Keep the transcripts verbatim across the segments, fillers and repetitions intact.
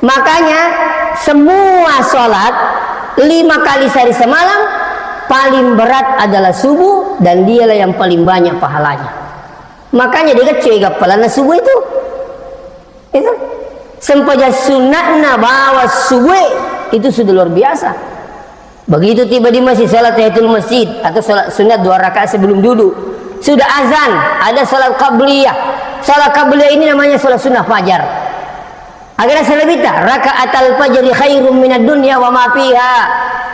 Makanya semua sholat lima kali sehari semalam paling berat adalah subuh dan dialah yang paling banyak pahalanya. Makanya dia kecil gapalanna subuh itu. Itu. Sempajang sunnahna bawa subuh itu sudah luar biasa. Begitu tiba di masjid, salat tahiyatul masjid atau salat sunat dua rakaat sebelum duduk. Sudah azan, ada salat qabliyah. Salat qabliyah ini namanya salat sunnah fajar. Akhirnya salat kita, rakaatal fajri khairum minad dunya wa ma fiha.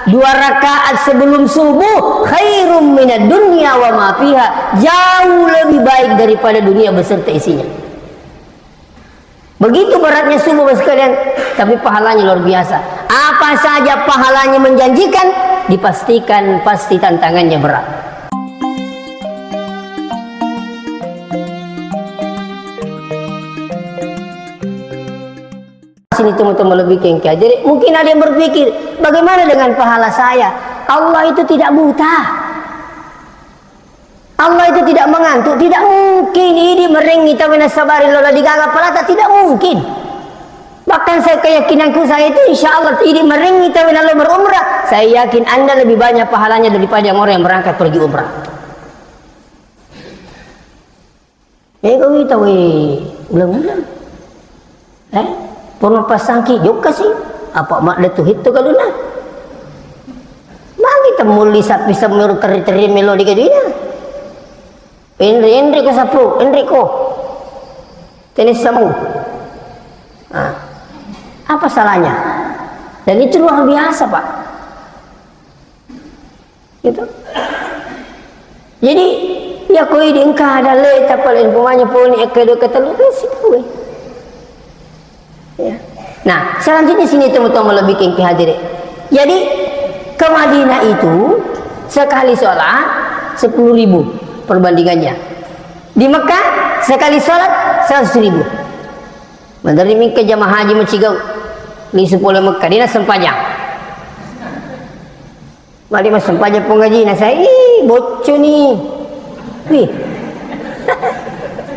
Dua rakaat sebelum subuh khairum minad dunya wa ma fiha. Jauh lebih baik daripada dunia beserta isinya. Begitu beratnya subuh, Bapak sekalian, tapi pahalanya luar biasa. Apa saja pahalanya menjanjikan, dipastikan pasti tantangannya berat. Sini teman-teman lebih kengkeh. Jadi mungkin ada yang berpikir, bagaimana dengan pahala saya? Allah itu tidak buta. Allah itu tidak mengantuk, tidak mungkin idi merengngi tau nasabari lola digaga palata, tidak mungkin. Bahkan saya, keyakinanku saya itu, insya Allah idi merengngi tau lo berumrah, saya yakin Anda lebih banyak pahalanya daripada yang orang yang berangkat pergi umrah. Ega wita we ulang-ulang. Eh, purna pasangki jokka sih. Apa mak de tuh itu galuna? Magi temulli sapi semur teri-teri melo di kedina. Enri, enri ko sapu, enri ko. Tenis samu. Nah, apa salahnya? Dan itu luar biasa, Pak. Gitu. Jadi, ya ko idi engka ada le, tapale umpamanya poni, ekka dua, ekka tellu, resiko, eh. Ya. Nah, selanjutnya sini teman-teman lebih kengki hadir. Jadi, ke Madinah itu sekali sholat sepuluh ribu perbandingannya. Di Mekah sekali sholat seratus ribu. Menteri mingke jamaah haji mecigau. Lisu pole Mekah, dia sempajang. Mari massempajang pong haji, nasai, ih, bocco ni. Wih.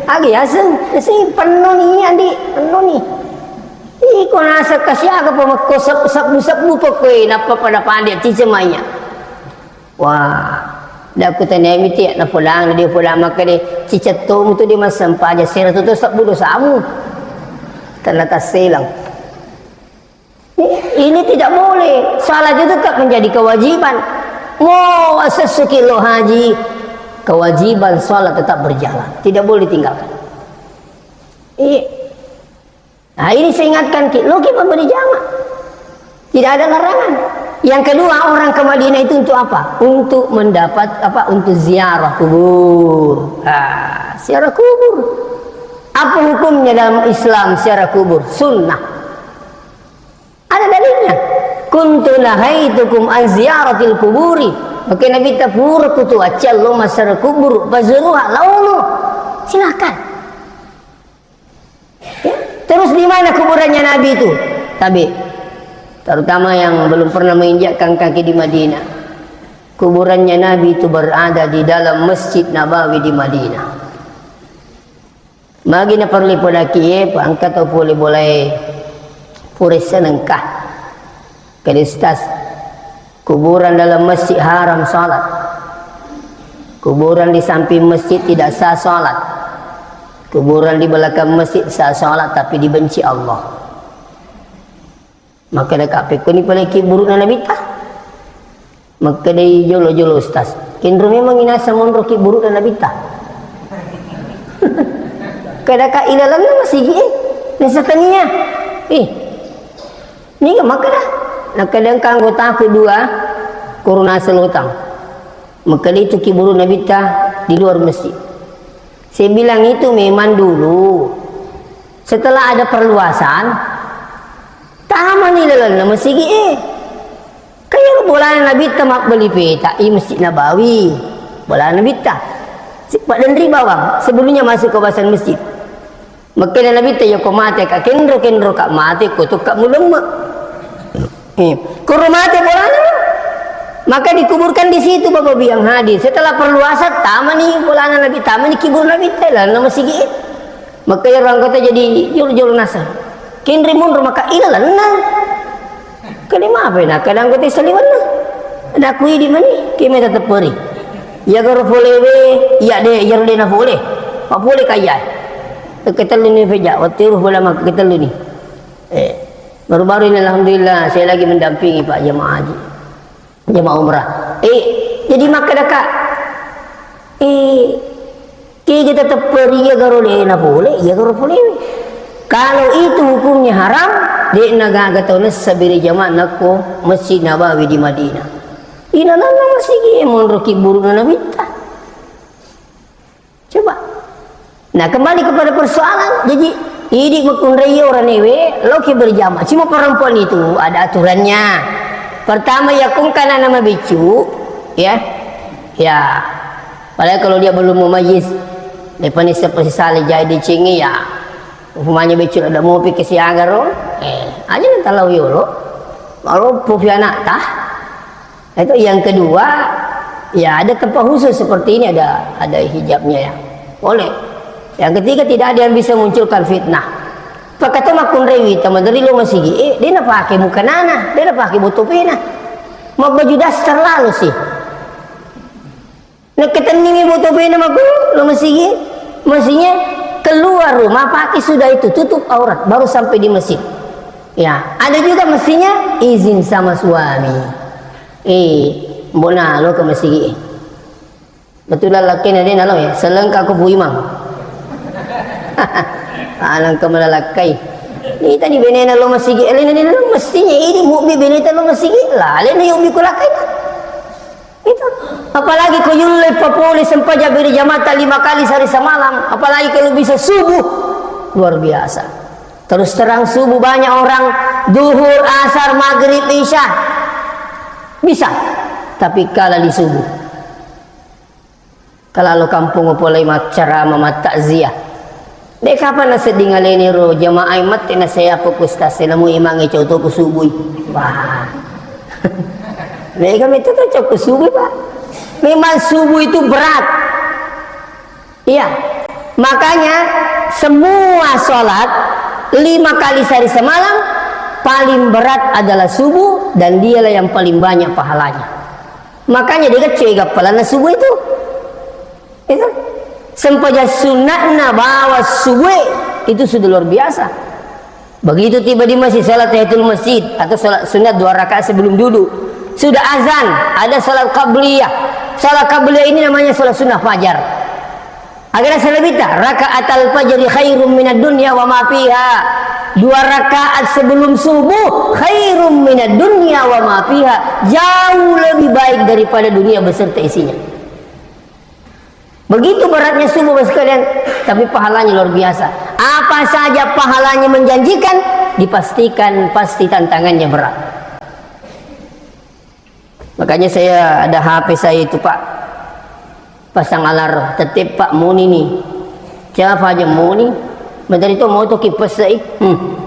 Agi aseng, aseng, penno ni, Andi, penno ni. Ih, ko naseng kasi aga po makko seb-, sebbu-sebbu pokkoe, nappa pada pande, cicemanya. Wah, dah aku tanya miti, na pulang, dia pulang makkede, cicetto mutu dia massempajang, sera tu tu sebbu dosamu. Ternyata selang. Ini tidak boleh. Salat itu tetap menjadi kewajiban. Mau sesuki lo haji, kewajiban salat tetap berjalan. Tidak boleh ditinggalkan. Iya. Nah, ini saya ingatkan ki, lo ki memberi jamaah. Tidak ada larangan. Yang kedua, orang ke Madinah itu untuk apa? Untuk mendapat apa? Untuk ziarah kubur. Ah, ziarah kubur. Apa hukumnya dalam Islam ziarah kubur? Sunnah. Ada dalilnya. Kuntu nahaitukum an ziyaratil kuburi. Maka Nabi ta pura kutu accal lo masara kubur, fazuruha, laono. Silakan. Ya. Terus di mana kuburannya Nabi itu? Tabe. Terutama yang belum pernah menginjakkan kaki di Madinah. Kuburannya Nabi itu berada di dalam Masjid Nabawi di Madinah. Magi naparellu ipodaki e, pa engka tau pole bolae pura senengka. Kede Ustaz, kuburan dalam masjid haram salat. Kuburan di samping masjid tidak sah salat. Kuburan di belakang masjid sah salat tapi dibenci Allah. Makkeda ka, pekkoni pale kibburu'na Nabitta? Makkedai jolo-jolo Ustaz, kenro memang inasa monro kibburu'na Nabitta. Kada ka ilalenna masigi e, nasa tania. Eh, niga makkeda? Nakkeda engka anggotaku dua, korona selotang. Makkeda itu kibburu'na Nabitta di luar masjid. Saya bilang itu memang dulu setelah ada perluasan, tamani lalenna masigi e. Kaya bolana Nabitta mabbali peta i Masjid Nabawi. Bolana Nabitta. Si-, paddenri bawang sebelumnya masuk ke kawasan masjid. Makkeda Nabitta, "Yako mate ka kenro, kenro ka mate, ko tokka mulemme." Eh, koro mate bolana, maka dikuburkan di situ Bapak Ibu yang hadir. Setelah perluasan, tamani bolana Nabi, tamani kibur Nabitta, lalenna masigi e. Maka iyaro anggota jadi jolo-jolo naseng. Kinri munro maka ilalenna. Kali mape na kadang kote saliwenna. Ada ku idi mani, kime tetep peri. Iya garo polewe, iya de, iya de na pole. Pa pole kaya. Ketellu ni peja, watiru pole maka ketellu ni. Eh, baru-baru ini alhamdulillah saya lagi mendampingi Pak jamaah haji. Jamaah umrah. Eh, jadi makkeda ka, eh, kega tetep ri iya garo de na pole, iya garo polewe. Kalau itu hukumnya haram, de na gaga tau nessa bere jamaah nakko Masjid Nabawi di Madinah. Ina nana masigi monro ki buruna nabitta. Coba. Nah, kembali kepada persoalan, jadi idi makkunrai orang newe, lo ke berjamaah. Cuma perempuan itu ada aturannya. Pertama, ya kung kana nama becu, ya. Ya. Padahal kalau dia belum memajis, dia panis seperti sale jadi cengi ya. Umpamanya becu ada mau pikir si agaro, eh, aja nanti lau yolo. Kalau pupi anak tah, Itu yang kedua, ya ada tempat khusus seperti ini, ada ada hijabnya ya. Boleh. Yang ketiga, tidak ada yang bisa munculkan fitnah. Pakata makkunrewi tama dari lo masigi, eh, dia na pakai muka nana, dia na pakai botopena. Mau baju daster lalu sih. Nah, ketenningi botopena maku lo masigi, mestinya keluar rumah pakai sudah itu, tutup aurat, baru sampai di masjid. Ya, ada juga mestinya izin sama suami. Eh, mbona lo ke masigi. Betulan lakkena de nalo ya, selengka ko Bu Imam. Alang ke mana lakkai. Ini tadi benena lo masigi, elena de nalo mestinya ini mubi beneta lo masigi. Lah, elena yuk bikulakai. Itu. Apalagi ko yulle papole sempajang berjamaah lima kali sehari semalam. Apalagi kalau bisa subuh. Luar biasa. Terus terang subuh banyak orang duhur, asar, maghrib, isya. Bisa. Tapi kalah di subuh. Kalau lo kampung polai maccarama mattakziah. De kapan nasedding aleni ro jamaah matti na saya fokus tasena mu imange coto ku subui. Wah. De kami itu kan coto ku subui, Pak. Memang subuh itu berat. Iya. Makanya semua sholat lima kali sehari semalam paling berat adalah subuh dan dialah yang paling banyak pahalanya. Makanya dia kecil gapalanna subuh itu. Itu. Sempajang sunnahna bawa subuh itu sudah luar biasa. Begitu tiba di masjid, salat tahiyatul masjid atau salat sunat dua rakaat sebelum duduk. Sudah azan, ada salat qabliyah. Salat qabliyah ini namanya salat sunnah fajar. Agar saya lebih tak, rakaatal fajri khairum minad dunya wa ma fiha. Dua rakaat sebelum subuh khairum minad dunya wa ma fiha. Jauh lebih baik daripada dunia beserta isinya. Begitu beratnya subuh, Bapak sekalian, tapi pahalanya luar biasa. Apa saja pahalanya menjanjikan, dipastikan pasti tantangannya berat. Makanya saya ada H P saya itu, Pak. Pasang alarm, tetep, Pak, muni nih. Siapa aja muni? Menteri itu mau tuh kipes, eh. Hmm.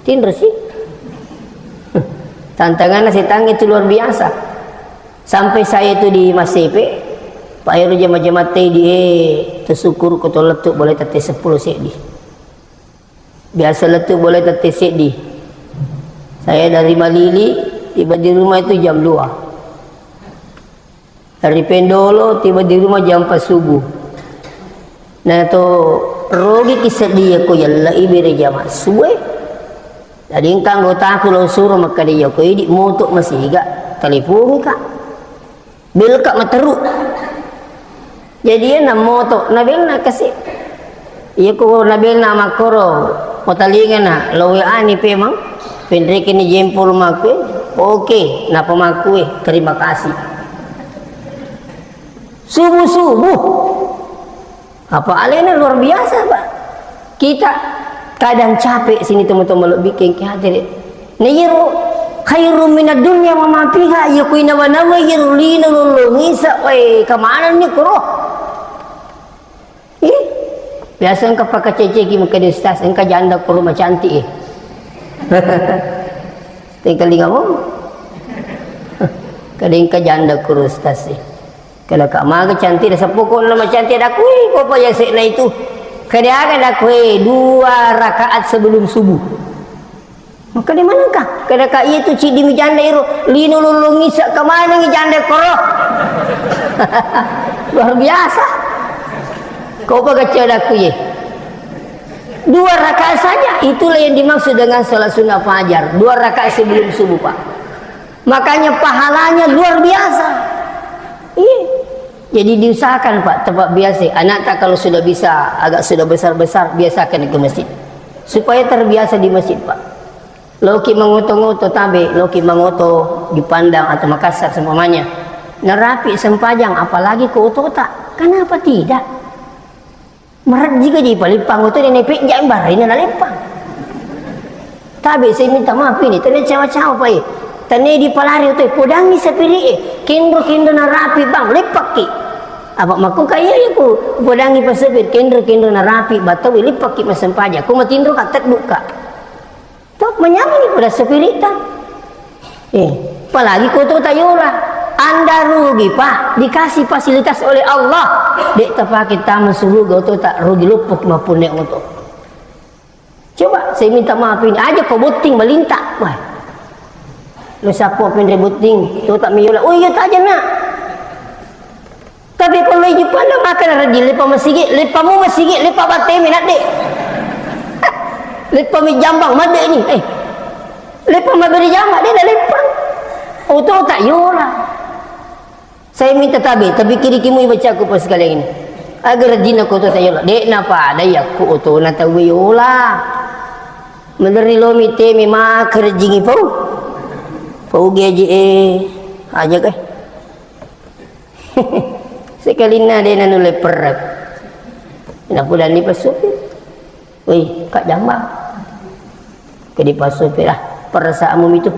Tinro sih. Tantangannya setan itu luar biasa. Sampai saya itu di Masepe, Pak Heru jama-jama teh di, eh, tersyukur ko to lettu boleh tette seppulo seddi. Biasa lettu boleh tette seddi. Saya dari Malili, tiba di rumah itu jam dua. Dari Pendolo, tiba di rumah jam empat subuh. Nah, to rogi ki seddi ko yalla ibere jama suwe. Jadi engka anggotaku lo suro makkeda, "Iya ko idi moto masiga, telepon ka. Bel ka materu." Jadi iya na moto, na bel na kasi. Iya ko na bel na makkoro, motalinga na, lo W A ni pemang, penreke ni jempol makku, oke, napa makku, terima kasih. Subuh-subuh. Apa alena luar biasa, Pak. Kita kadang capek sini teman-teman lebih kengke hati deh. Nah, iyaro khairum minad dunya wa ma fiha, iya ku inawa-nawa iyaro lino lolongisa, wae, kemana nih kuro? Ih, biasa engka pakaceceki maka di ustaz, engka janda kuro macantik, eh. Tengkalinga mo. Kadang engka janda kuro ustaz, eh. Kalau kak maga cantik, dah sepokok nama cantik, dah kui, kok apa ya sekna itu? Kada aga, dah kui, dua rakaat sebelum subuh. Maka di manengka? Kada ka iya tu cidi mi janda iro, lino lulung isa kemana ngi janda koro. Luar biasa. Kau baga cadaku ye. Dua rakaat saja, itulah yang dimaksud dengan sholat sunnah fajar. Dua rakaat sebelum subuh, Pak. Makanya pahalanya luar biasa. Iya. Jadi diusahakan, Pak, tempat biasa. Anak tak kalau sudah bisa, agak sudah besar-besar, biasakan ke masjid. Supaya terbiasa di masjid, Pak. Loki mangoto-ngoto tabe, loki mangoto di Padang atau Makassar seumpamanya. Narapi sempajang, apalagi ko otota. Kenapa tidak? Marejjika ji palippang oto, nene pejja barre naleppang. Tabe saya minta maaf ini, tene cawa-cawa pai. Tene di palari oto, podangi sapiri e. Kenro-kenro narapi bang, leppakki. Apa makku kaya ya ku, podangi pasapir, kenro-kenro narapi, batau leppakki masempaja. Ku matinro ka tedduka. Toh, manyameng pada spiritta. Eh, apalagi ko otota yola. Anda rugi, Pak. Dikasih fasilitas oleh Allah. Dek tapake tama suruga otota, rugi loppo mappunne oto. Coba, saya minta maaf ini. Aja ko botting malinta. Wah. Lo sapo penre botting, otota mi yola. Oh iya taja, Nak. Tapi ko lo iji Padang makkeda rejjing, leppa masigi, leppa mu masigi, leppa battemi nadde. Leppa mi jambang madde ni. Eh. Leppa mabbere jama de na leppa. Otota yola. Saya minta tabe, tapi kiri kimu bacaku pas sekalian ini. Agar rejjinna ko otota yola. De na pada ya ko otona tau yola. Meneri lomi temi maka rejjingi pau. Pau geje eh. Aja ke. Sekalinna de nanulle perrek. Napudani pasupir. Woi, Kak Jambang. Ke di pasupir, ah, perasaanmu itu.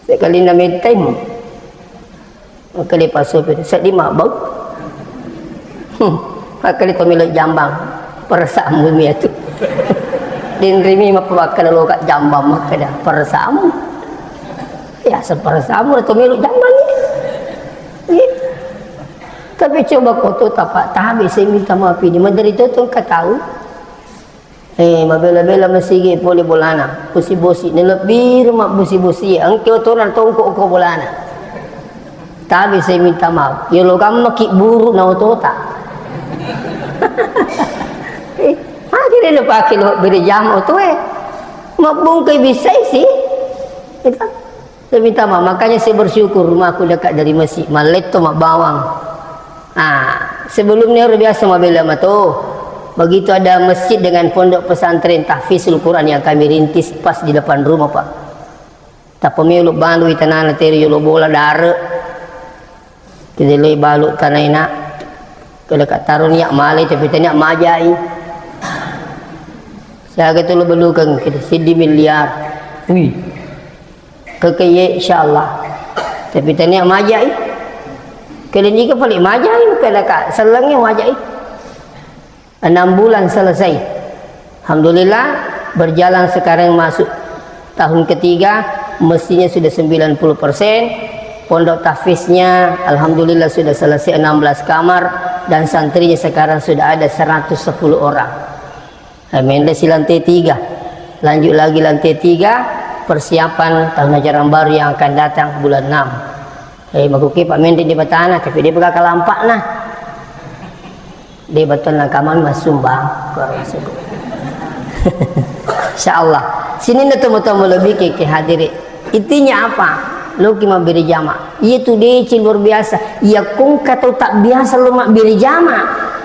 Sekalinna mettaimu. Makkeda pasopir, seddi mabbau. Hmm, makkeda to melo jambang. Perasaanmu mi atu. Denrimi mappawakkeda loka jambang makkeda perasaanmu. Ya, seperasaanmu to melo jambang ini. Iya. Tapi coba ko otota tabe, saya minta maaf ini. Menderita to engka tau. Eh, mabela-bela masigi pole bolana. Bosi-bosi, nalebbiru mabbosi-bosi. Engke otona tongko ko bolana. Tapi saya minta maaf. Yolo gammaki buru na otota. Eh, akhirnya napake lo bere jama otoe. Mabbungkai bisai sih. Itu. Saya minta maaf, makanya saya bersyukur rumahku dekat dari masjid. Malletto mabbawang. Ah, sebelumnya luar biasa mabela mato. Begitu ada masjid dengan pondok pesantren tahfizul Quran yang kami rintis pas di depan rumah, Pak. Tappa melo balui tanana teri yolo bola dare. Kita le balu tanaina. Kada ka taro niat malai tapi tania majai. Siaga tu lo belukeng kita seddi miliar. Wih. Kekeye, insyaallah. Tapi tania majai. Kalian juga paling majai, kada ka sellengi majai. Enam bulan selesai. Alhamdulillah, berjalan sekarang masuk tahun ketiga, masjidnya sudah sembilan puluh persen, pondok tahfiznya alhamdulillah sudah selesai enam belas kamar, dan santrinya sekarang sudah ada seratus sepuluh orang. Eh, main si lantai tiga. Lanjut lagi lantai tiga, persiapan tahun ajaran baru yang akan datang bulan enam. Eh, makuki Pak Menteri di Batana, tapi dia bakal lampakna. Dia betul nak kaman masumbang, kurang masuk. Insya Allah. Sini na temu-temu lebih ke, ke hadiri. Intinya apa? Loki mabbere jama. Iya tu deceng luar biasa. Iya kongka tau tak biasa lo mabbere jama.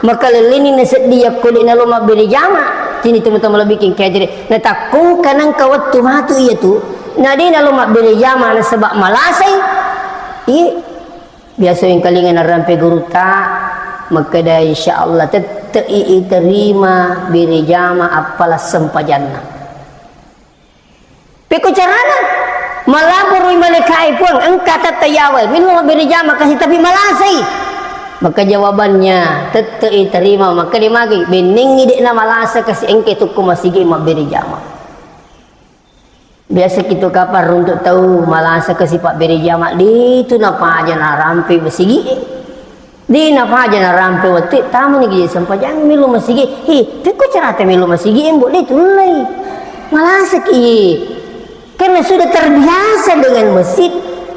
Maka leleni na seddi iya kode na lo mabbere jama. Sini temu-temu lebih ke, ke hadiri. Na takkongka nengka wettu matu iya tu. Na de na lo mabbere jama nasaba malasai. Iya. Biasa engkalinga narampe gurutta, makkeda, "Insyaallah tette'i iterima bere jama appala sempajanna." Pekko carana? Malaboroi malaikae Puang, engka tette yawa, millau mabbere jama kasi tapi malasai. Maka jawabannya, tette'i terima, makkeda magi, bennengngi de'na malasa kasi engka tukku masigi mabbere jama. Biasa kitu kapang runtuk tau malasa kasi pabbere jama, de tu napaja narampe masigi. Dé' napaja narampe wettu, tamani ki sempajang, mélo masigi. Hi, pekko carata mélo masigi, embo dé' tullei. Malasaki. Karena sudah terbiasa dengan masjid,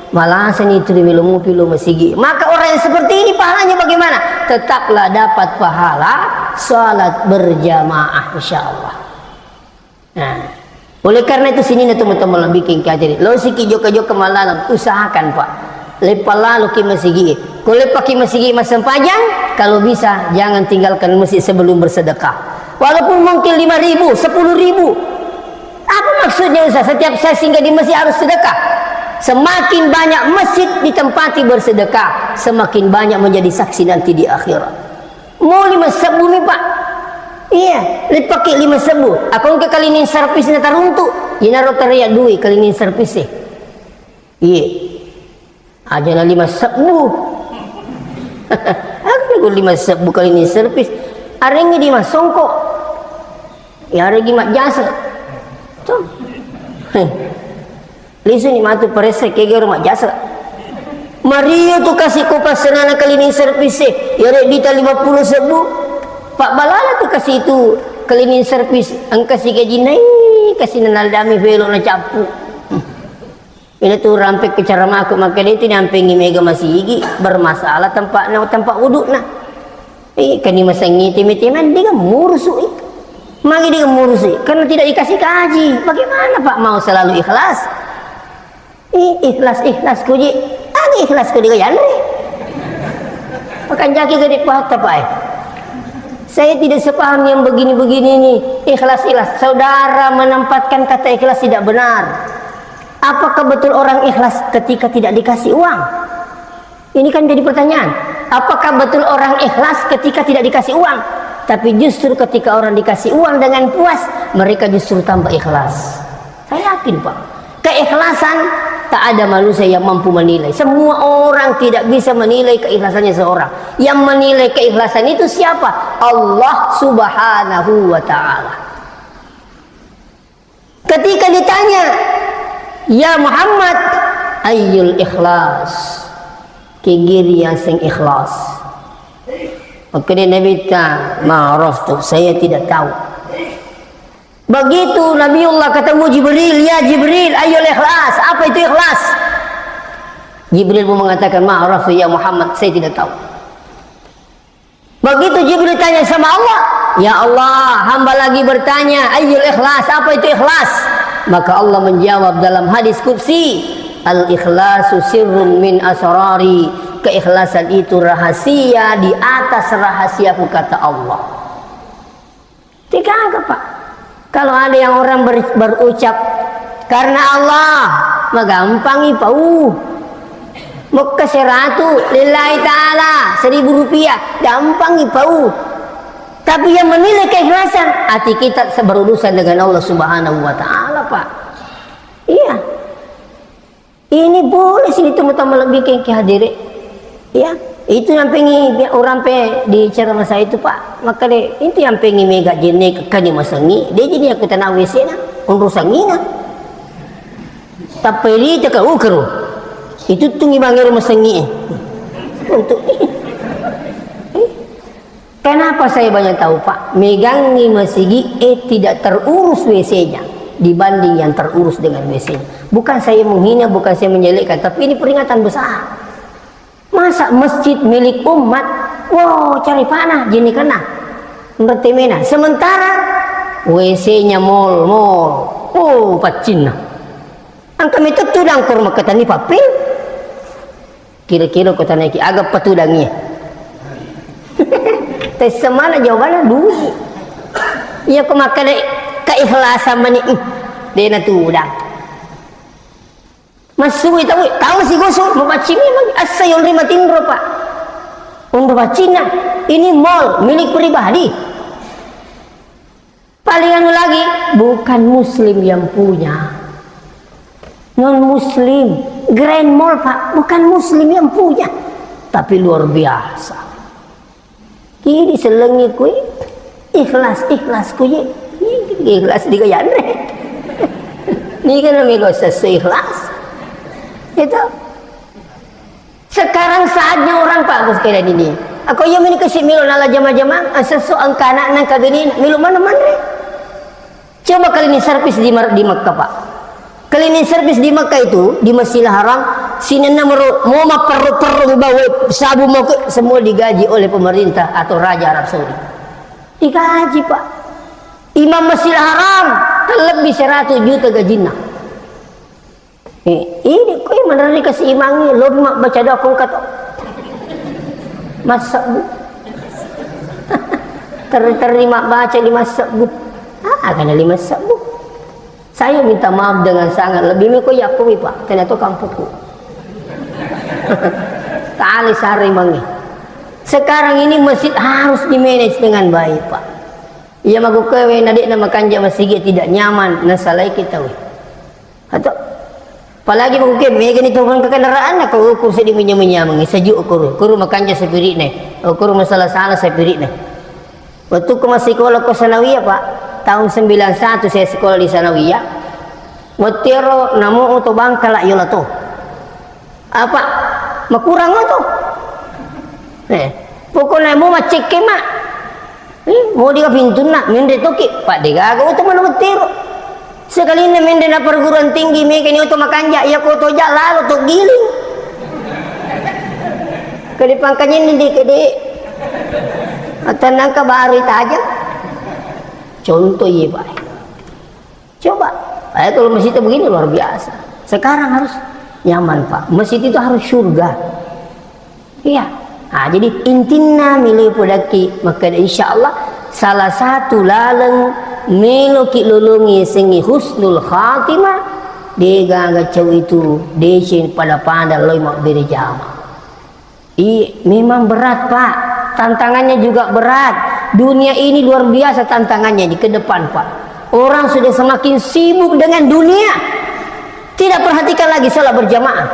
malasani itu mélo mupi lo masigi. Maka orang yang seperti ini pahalanya bagaimana? Tetaplah dapat pahala salat berjamaah, insya Allah. Nah, oleh karena itu, sininna tomatoa malebbi'e engka hadere', lao siki jokka-jokka mallaleng, usahakan, Pak. Leppa lalo ki masigi. Ko leppa ki masigi massempajang, kalau bisa jangan tinggalkan masjid sebelum bersedekah. Walaupun mungkin lima ribu, sepuluh ribu. Apa maksudnya, Ustaz? Setiap saya singgah di masjid harus sedekah. Semakin banyak masjid ditempati bersedekah, semakin banyak menjadi saksi nanti di akhirat. Mau lima sebbu mi, Pak. Iya, leppaki lima sebbu. Aku engka cleaning service na taruntu. Inaro taria dui cleaning service e. Iya. Aja na lima sebbu. Aku lima sebbu cleaning service. Arengi di masongko. Ya, aregi majjasa. Tuh. Lisuni matu paressa kegero majjasa. Mario tu kasi ko passenana cleaning service e, yare bita lima puluh sebbu. Pak Balala tu kasi tu cleaning service, engka si gaji nai, kasi nanaldami velo na cappu. Ina tu rampe ke cara mako makkeda itu nyampengi mega masigi, bermasalah tempat na tempat wudukna. Eh, kani masengi teme-temen, dia kan murusu, eh. Magi dia kan murusu, eh. Karena tidak dikasih gaji. Bagaimana, Pak, mau selalu ikhlas? Eh, ikhlas, ikhlas kuji. Agi ikhlas kuji, ya, Andre? Pakan jaki gede kuat, Pak, eh. Saya tidak sepaham yang begini-begini ini. Ikhlas, ikhlas. Saudara menempatkan kata ikhlas tidak benar. Apakah betul orang ikhlas ketika tidak dikasih uang? Ini kan jadi pertanyaan, apakah betul orang ikhlas ketika tidak dikasih uang? Tapi justru ketika orang dikasih uang dengan puas, mereka justru tambah ikhlas. Saya yakin, Pak. Keikhlasan, tak ada manusia yang mampu menilai. Semua orang tidak bisa menilai keikhlasannya seorang. Yang menilai keikhlasan itu siapa? Allah Subhanahu wa Ta'ala. Ketika ditanya, "Ya Muhammad, ayyul ikhlas?" Kegiri yang sing ikhlas. Maka dia Nabi ta, "Ma araftu, saya tidak tahu." Begitu Nabiullah ketemu Jibril, "Ya Jibril, ayyul ikhlas? Apa itu ikhlas?" Jibril pun mengatakan, "Ma araftu ya Muhammad, saya tidak tahu." Begitu Jibril tanya sama Allah, "Ya Allah, hamba lagi bertanya, ayyul ikhlas, apa itu ikhlas?" Maka Allah menjawab dalam hadis qudsi, "Al-ikhlasu sirrun min asrari." Keikhlasan itu rahasia di atas rahasiaku, kata Allah. Tiga apa, Pak? Kalau ada yang orang ber-, berucap, "Karena Allah," magampangi pau. Mekka seratu, "Lillahi ta'ala," seribu rupiah, gampangi pau. Tapi yang menilai keikhlasan, hati kita berurusan dengan Allah Subhanahu wa Ta'ala, Pak. Iya. Ini boleh sini teman-teman lebih ke hadire. Ya, itu yang pengen orang pe di ceramah saya itu, Pak. Maka deh, itu yang pengen mega jene kekani masangi. Dia jadi aku tanah W C na, unru sangina. Tapi dia cakap, "Oh, kero." Itu tungi bangero masangi. Untuk Kenapa saya banyak tahu, Pak? Megangi masigi, eh, tidak terurus W C-nya dibanding yang terurus dengan W C-nya. Bukan saya menghina, bukan saya menjelekkan, tapi ini peringatan besar. Masa masjid milik umat, wow, cari panah, jini kena. Ngerti mena. Sementara W C-nya mall, mall. Oh, paccinna. Angka metto tudang kor makkatani pappil. Kira-kira ko tanaiki aga patudangi? Tessa mana jawabanna dui. Iya ko makkeda keikhlasan mani, hmm, dena tudang. Masui tau, tau si gosok, mapaccing memang assa yonri matinro, Pak. Untuk paccinna, ini mall milik pribadi. Paling anu lagi, bukan muslim yang punya. Non muslim, Grand Mall, Pak, bukan muslim yang punya. Tapi luar biasa. Kini selengi kui, ikhlas, ikhlas kui. Ikhlas di gayanre. Ini kan namanya sesuai ikhlas. Itu. Satu Sekarang saatnya orang, Pak, Gus, kalian ini. Aku iya meni kasi melo nala jama-jama, asesso angka anak nang kageni, melo mana manre. Coba cleaning service di, Mar- di Makkah, Pak. Cleaning service di Makkah itu, di Masjidil Haram, sinenna mero-, mau mapperro-perro bawa sabu mau ke, semua digaji oleh pemerintah atau raja Arab Saudi. Digaji, Pak. Imam Masjidil Haram, kan lebih seratus juta gajinya. Eh, ini kue menarik keseimbangan, lo mabbaca doa kong kata. Masuk, Bu. Ter-, terima baca lima sebbu. Ah, karena lima sebbu. Saya minta maaf dengan sangat. Lebih meko ya, Pak. Ternyata kampungku. Tali sari mangi. Sekarang ini masjid harus di-manage dengan baik, Pak. Iya, magukewe, nadek na makanja masigi tidak nyaman, nasalai kita, weh. Atau, apalagi mungkin, mega ni turun ke kendaraan, na kau ukur sedih menyameng-nyameng, sejuk ukur, ukur makanja spirit ne, ukur masalah-salah spirit ne. Waktu ku masih sekolah ke Sanawiyah, Pak, tahun sembilan satu saya sekolah di Sanawiyah. Wattiro namu to Bangkala yola to. Apa? Makurang to. Eh, pokoknya mau macet ke, Mak. Eh, mau dia pintunna, menre toki, Pak, degaga oto mana wattiro. Sekalinna menre na perguruan tinggi, mega ni oto makanja, iya ko oto ja lalo to giling. Kede pangkanya ini dikit, Dek. Atau nangka baru tajam. Contoh iya, Pak. Coba. Eh, kalau masjid itu begini luar biasa. Sekarang harus nyaman, Pak. Masjid itu harus surga. Iya. Nah, jadi intinna melo podakki, maka insya Allah salah satu laleng meloki lolongi sengi husnul khatimah, degaga cau itu deceng pada-pada loi mabbere jama. I, memang berat, Pak. Tantangannya juga berat. Dunia ini luar biasa tantangannya di ke depan, Pak. Orang sudah semakin sibuk dengan dunia. Tidak perhatikan lagi sholat berjamaah.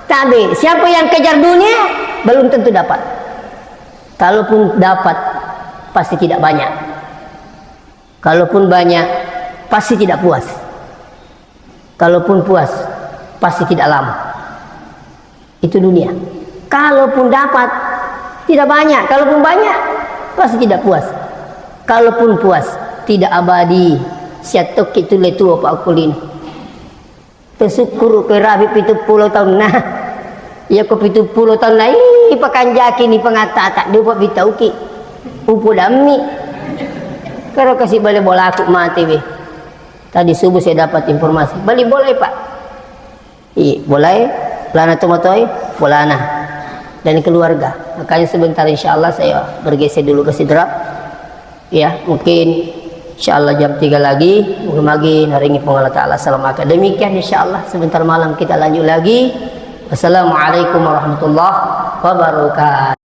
Tabe, siapa yang kejar dunia, belum tentu dapat. Kalaupun dapat, pasti tidak banyak. Kalaupun banyak, pasti tidak puas. Kalaupun puas, pasti tidak lama. Itu dunia. Kalaupun dapat, tidak banyak. Kalaupun banyak, pasti tidak puas. Kalaupun puas, tidak abadi. Siatokki tu le tuo, Pak, ukulin. Tesukkuru ke rabi pitu pulo taunna. Iya ko pitu pulo taunna, ih, pakanjaki ni pangatta-atta, dupa bitauki. Upu dammi. Karo kasi bale bolaku mati, weh. Tadi subuh saya dapat informasi. Bali bolai, Pak. I, bolai, lana tomatoai, bolana. Dan keluarga. Makanya sebentar, insya Allah saya bergeser dulu ke Sidrap. Ya, mungkin insya Allah jam tiga lagi, mungkin lagi naringi Puang Allah Ta'ala selama. Demikian, insya Allah sebentar malam kita lanjut lagi. Wassalamualaikum warahmatullahi wabarakatuh.